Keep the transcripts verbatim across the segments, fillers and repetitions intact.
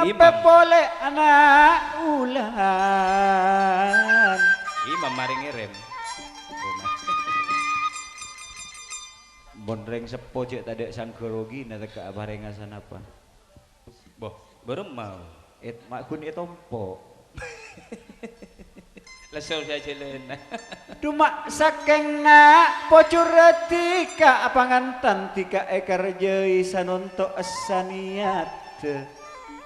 Imam. Pepole ana' ulan. Imam mari ngerem. Mon reng seppo ce' tadha' sangghâ rogina tekka' aparenga sanapa? Boh, bârâmma. Et, ma' ghun etompo'. Lesso sajhâlâna. Duma' sakèng na' pojhur dhika apangantan dhika èkarjâi sanonto' saniyat.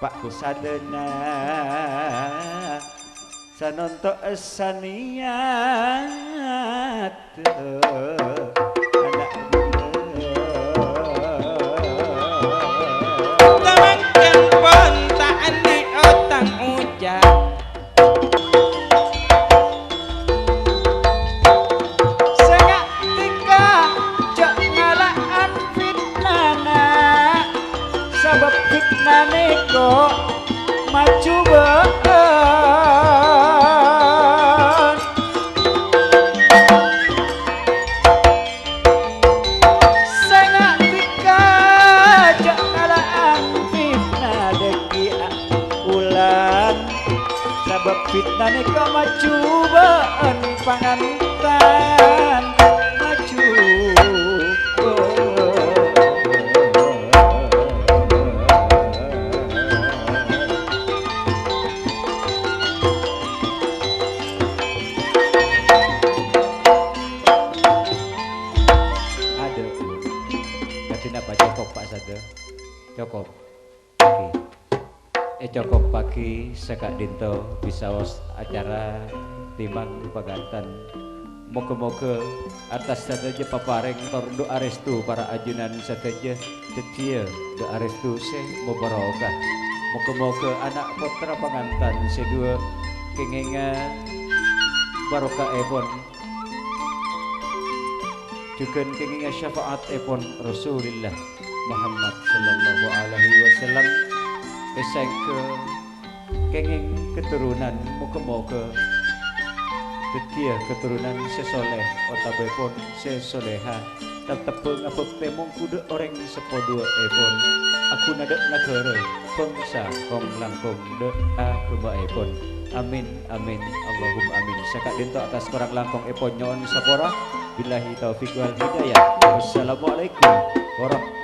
Pa' sadhâna sanonto' saniyat. Ana' bulâ. Samangkèn pon ta' andhi' otang oca'. Sènga' dhika jhâ' ngala'an fitnana, sabâb fitna nèko majubâ'ân. Sènga' dhika jhâ' ngala'an fitna dhâggi'a ulan, sabâb fitna nèka majubâ'ân pangantan, majubâ'ân. Adâ'. Kadhi napa cokop, Pa' Sadhâ? Cokop. Oke. Ècokoppaghi saka'dhinto bisaos acara timang pangantan. Moghâ-moghâ attas sadhâjâ paparèng tor du'a rèstu para ajunan sadhâjâ dhâddhiyâ du'a rèstu sè mobarokah. Moghâ-moghâ ana' pottra pangantan sè duwâ' kèngènga barokahèpon jhughân kèngènga syafa'atèpon Rasulillah Muhammad sallallahu alaihi wasallam, èsèngghâ kèngèng keturunan, moghâ-moghâ dhâddhiyâ keturunan sè soleh otabâèpon sè soleha, tetebbhâ ngabhâktè mongghu dâ' orèng seppo duwâ'èpon, aghuna dâ' naghârâ, bhângsa, kong-langkong dâ' aghâmaèpon. Amin, amin, Allahumma amin. Saka'dhinto attas korang langkongèpon nyo'on sapora. Billahi taufiq wal hidayah. Wassalamualaikum warahmatullahi